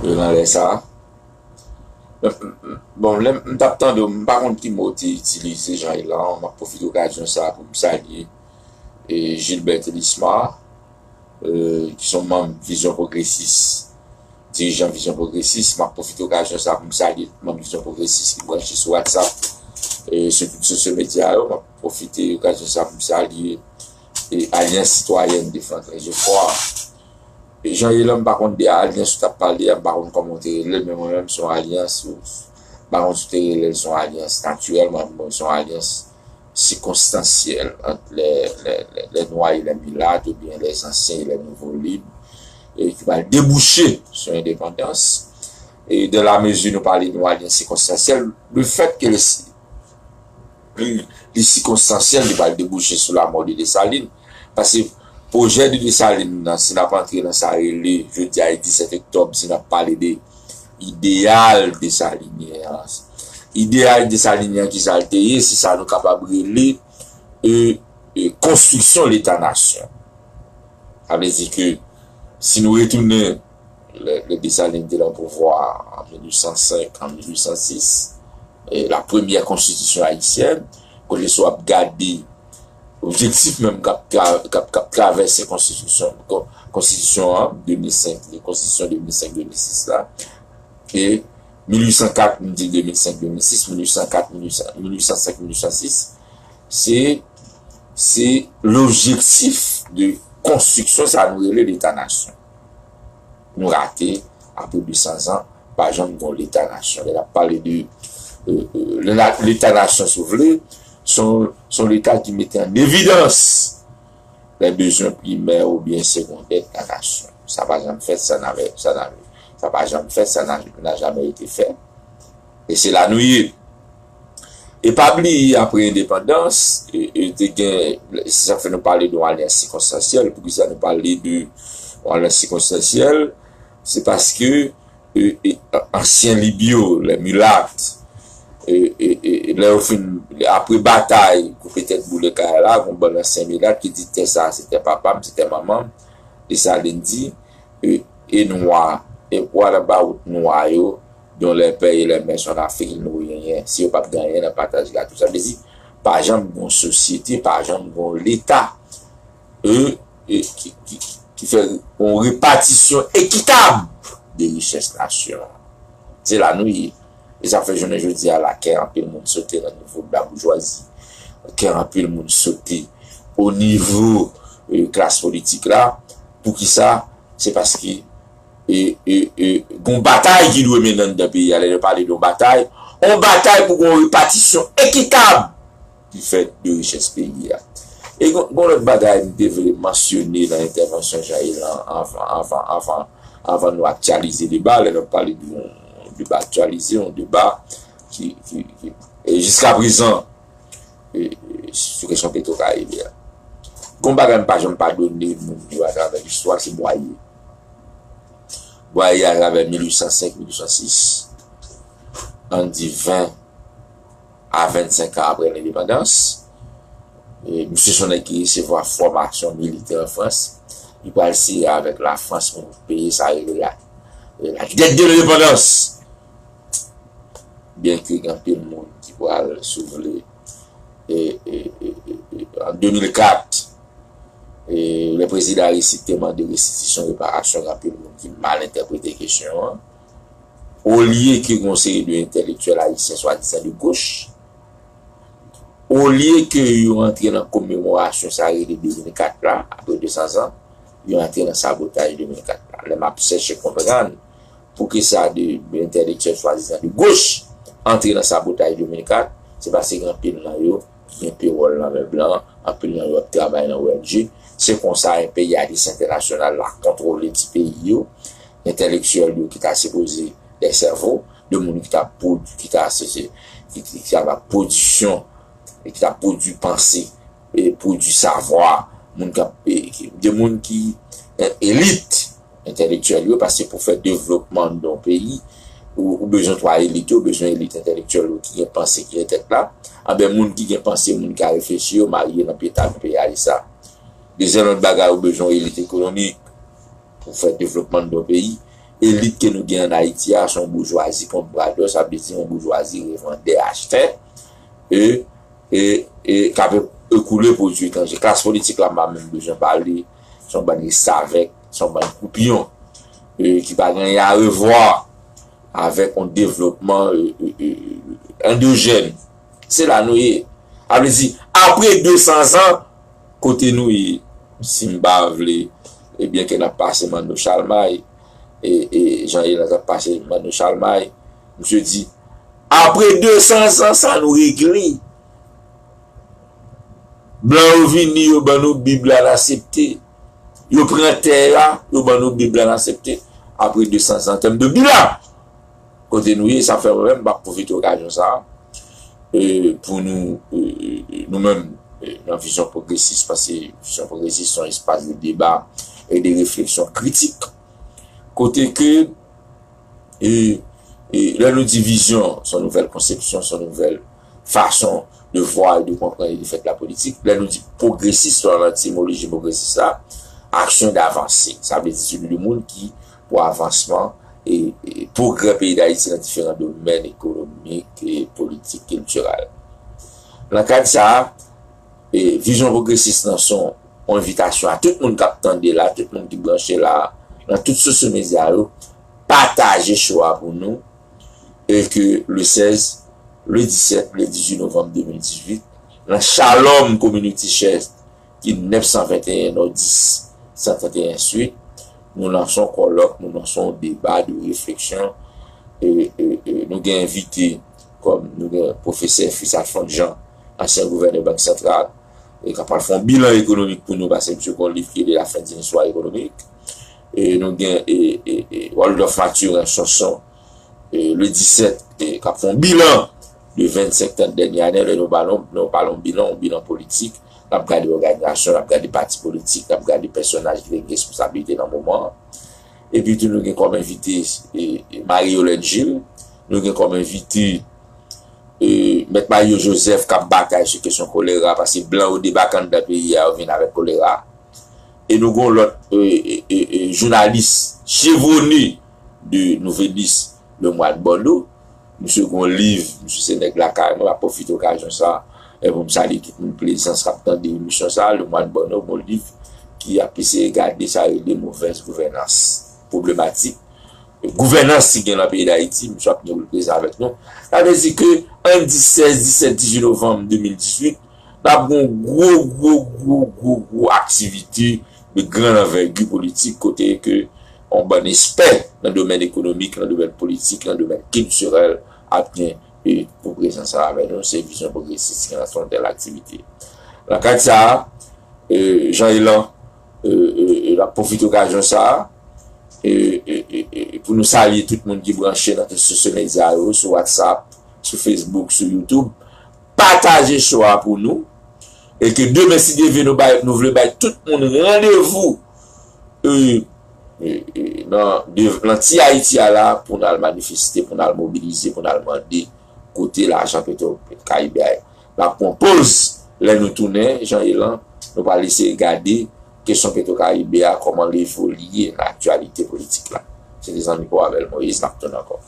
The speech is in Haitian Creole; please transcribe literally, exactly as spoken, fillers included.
Yo nan lè sa. Bon, lè m t ap tande w, m pa konn ki mo w te itilize, Jean Elan, m ap pwofite okazyon sa a pou m salye e Gilbert Elisma, e, ki se yon manm Vizyon Pwogresis, dirijan Vizyon Pwogresis. M ap pwofite okazyon sa a pou m salye tout manm Vizyon Pwogresis ki branche sou WhatsApp e sou tout sosyo medya yo. M ap pwofite okazyon sa a pou m salye e Alyans Sitwayèn de Franklin Geffrard. E Jean Elan, m pa konn de alyans ou t ap pale a, m pa konn kòman w te rele l, men mwen menm, se yon alyans, ou, m pa konn si w te rele l se yon alyans natirèl, mwen menm, se yon alyans sikonstansyèl ant lè, lè, lè, lè nwa e lè milat, oubyen lè zansyen e lè nouvo lib, e ki pral debouche sou endepandans. E dan la mezi nou pale de yon alyans sikonstansyèl, le fèt ke le, li, li sikonstansyèl, li pral debouche sou lanmò de Desalin. Paske pwojè de Desalin nan, si n ap antre nan sa rele, jodi a e disèt oktòb, si n ap pale de ideyal desalinyen an. Ideyal desalinyen an, ki sa l te ye, se sa nou kapab rele e, e, konstriksyon Leta nasyon. Sa vle di ke si nou retounen lè, lè Desalin te nan pouvwa an mil uit san senk, an mil uit san sis, e, la premyè konstitisyon ayisyèn, kote si w ap gade objektif menm k ap tra-, k ap, k ap travèse konstitisyon, kon-, konstitisyon an, de mil senk, konstitisyon de mil senk, de mil sis la, e mil uit san kat, m di de mil senk, de mil sis, mil uit san kat, mil uit san, mil uit san senk, mil uit san sis, se, se lobjektif de konstriksyon sa nou rele Leta nasyon. Nou rate, apre de san zan, pa janm gon Leta nasyon. Lè n ap pale de, e, e, lè n a, Leta nasyon, si w vle, se yon, se yon Leta ki mete an evidans lè bezwen primè oubyen segondè de la nasyon. Sa pa janm fèt, sa n a, sa n a, sa pa janm fèt, sa n a, n a jamè ete fè. E se la nou ye. E pa bliye, apre endepandans, e, e te gen, se sa k fè nou pale de yon alyans sikonstansyèl. Poukisa nou pale de yon alyans sikonstansyèl? Se paske, e, e, ansyen lib yo, lè milat, e, e, e, e lè yo fin, apre batay, koupe tèt boule kay la, gon bann ansyen milat ki di, tè sa a, se tè papa m, se tè manman m. Desalin di, e, e nwa, e what about nwa yo, dont les pères et les mères sont africains, n'ont rien, si yo p ap gen anyen nan pataj gato. Sa vle di, pa janm gon sosyete, pa janm gon Leta, e, e ki, ki, ki fè yon repatisyon ekitab de richès nasyon an. Se la nou ye. E sa fè jounen jodi a la, kè anpil moun sote nan nivo de la boujwazi. Kè anpil moun sote o nivo, e, klas politik la. Poukisa? Se paske, e, e, e, gon batay ki dwe mennen anndan peyi a. Lè nou pale de yon batay, yon batay pou gon repatisyon ekitab ki fèt de richès peyi a. E gon, gon lòt bagay m te vle mansyone nan entèvansyon Jean Elan anvan, anvan, anvan, anvan nou aktyalize deba, lè n ap pale de yon deba aktyalize, yon deba ki, ki, ki, e jiska prezan, e, e, sou kesyon Petro Caribe a. Gon bagay m pa janm padone moun yo atravè listwa, se Bwaye. Bwaye atravè mil uit san senk, mil uit san sis, ann di ven a vennsenk an apre lendepandans. E, misye se yon nèg ki resevwa fòmasyon militè an Frans. Li pral siyen avèk Lafrans pou peye sa rele la, la dette de l'indépendance. Byenke gen anpil moun ki pral, si w vle, e, e, e, e, e, an de mil kat, e, lè prezidan Aristide te mande restitisyon, reparasyon, gen anpil moun ki mal entèprete kesyon an. Olye ke gon seri de entèlektyèl ayisyen swadizan de goch, olye ke yo antre nan komemorasyon sa rele de mil kat la, apre de san zan, yo antre nan sabotaj de mil kat la. Lè m ap chèche konprann poukisa de, de entèlektyèl swadizan de goch antre nan sabotaj de mil kat, se paske gen anpil nan yo gen pewòl nan men blan, anpil nan yo ap travay nan O N G. Se konsa enpeyalis entènasyonal la kontwole ti peyi yo, entèlektyèl yo ki ta sipoze de sèvo, de moun ki ta pwodui, ki ta, se, se, ki, ki, ki ap pwodiksyon, e ki ta pwodui panse, e pwodui savwa, moun k ap, e, ki, de moun ki, e, elit entèlektyèl yo, paske pou fè devlopman nan yon peyi, ou, ou bezwen twa elit yo, ou bezwen elit entèlektyèl yo ki gen panse, ki gen tèt la. Anben, moun ki gen panse, moun ki ka reflechi yo, marye nan pye tab enpeyalis la. Dezyèm lòt bagay, ou bezwen yon elit ekonomik pou fè devlopman nan yon peyi. elit ke nou gen ann Ayiti a, se yon boujwazi ponp bradò, sa vle di yon boujwazi revandè, achtè, e, e, e k ap ekoule pwodui etranje. Klas politik la, m pa menm bezwen pale, se yon bann restavèk, se yon bann kwoupyon, e, ki pa gen anyen a revwa avèk yon devlopman, e, e, e, andojèn. Se la nou ye. Sa vle di, apre de san zan, kote nou ye, si m pa vle, ebyen ke n ap pase Manno Chalmay, e, e Jean Elan t ap pase Manno Chalmay, misye di, apre de san zan, sa nou regle. Blan yo vini, yo ban nou Bib la, n aksepte. Yo pran tè a, yo ban nou Bib la, n aksepte. Apre de san zan, an tèm de bilan, kote nou ye, sa fè mwen menm, m ap pwofite okazyon sa a, e, pou nou, e, e, nou menm, e, nan vizyon pwogresis, paske vizyon pwogresis se yon espas de deba e de refleksyon kritik, kote ke, e, e, lè nou di vizyon, se yon nouvèl konsepsyon, se yon nouvèl fason de vwa e de konprann e de fè la politik. Lè nou di pwogresis, se nan etimoloji pwogresis la, aksyon de avanse. Sa vle di se de moun ki pou avansman e, e pwogrè peyi Dayiti nan diferan domèn ekonomik, e politik, kiltirèl. Nan kad sa a, e vizyon pwogresis lan se yon envitasyon a tout moun k ap tande la, tout moun ki branche la, nan tout sosyo medya yo, pataje show a pou nou, e ke le sèz, le disèt, le dizuit novanm de mil dizuit, nan Shalom Community Church, ki nèf san venteyen Nòdis, san trannteyen Swit, nou lanse yon kòlòk, nou lanse yon deba de refleksyon, e, e, e nou gen envite, kòm nou gen pwofesè Fils Alphonse Jean, ansyen gouvènè Bank Santral, e k ap pral fè yon bilan ekonomik pou nou, paske misye gen yon liv ki rele La fin d'une histoire économique. E nou gen, e, e, e Waldorf Mathurin Sonson, e, le disèt, e k ap fè yon bilan de vennsenk, trant dènye ane, lè nou pale, nou pale yon bilan, yon bilan politik, n ap gade òganizasyon, n ap gade pati politik, n ap gade pèsonaj ki te gen responsablite nan moman an. Epi tou nou gen kòm envite, e, e, Marie Yolène Gilles, nou gen kòm envite, e, Mèt Mario Joseph k ap batay sou kesyon kolera, paske blan yo debake anndan peyi a, yo vin avèk kolera. E nou gen yon lòt, e, e, e, e, jounalis chevronné de Nouvelliste, Lemoine Borno. Misye gen yon liv, misye se nèg lakay mwen, m ap pwofite okazyon sa a, e pou m salye tout moun Plezans k ap tande emisyon sa a, Lemoine Borno gen yon liv ki ap eseye gade sa rele movèz gouvènans, pwoblematik gouvènans ki gen nan peyi Dayiti, misye ap gen pou l prezan avèk nou. Sa vle di ke ann di sèz, disèt, dizuit novanm de mil dizuit, n ap gen yon gwo, gwo, gwo, gwo, gwo aktivite de gran anvègi politik kote ke yon bann espè nan domèn ekonomik, nan domèn politik, nan domèn kiltirèl ap gen, e, pou prezans avèk nou. Se Vizyon Pwogresis ki lanse yon tèl aktivite. Nan kad sa a, e, Jean Elan, e, e, e, n ap pwofite okazyon sa a, e, e, e, e, pou nou salye tout moun ki branche nan tout sosyo medya yo, sou WhatsApp, sou Facebook, sou YouTube. Pataje show a pou nou. E ke demen, si Dye vle, nou bay, nou vle bay tout moun randevou, e, e, e, nan, nan ti Ayiti a la, pou n al manifeste, pou n al mobilize, pou n al mande kote lajan Petro Karibe a ye. N ap pran poz, lè nou tounen, Jean Elan, nou pral eseye gade kesyon Petro Karibe a, kòman l evolye nan aktyalite politik la. Se te zanmi pa w Abel Moïse, n ap tounen ankò.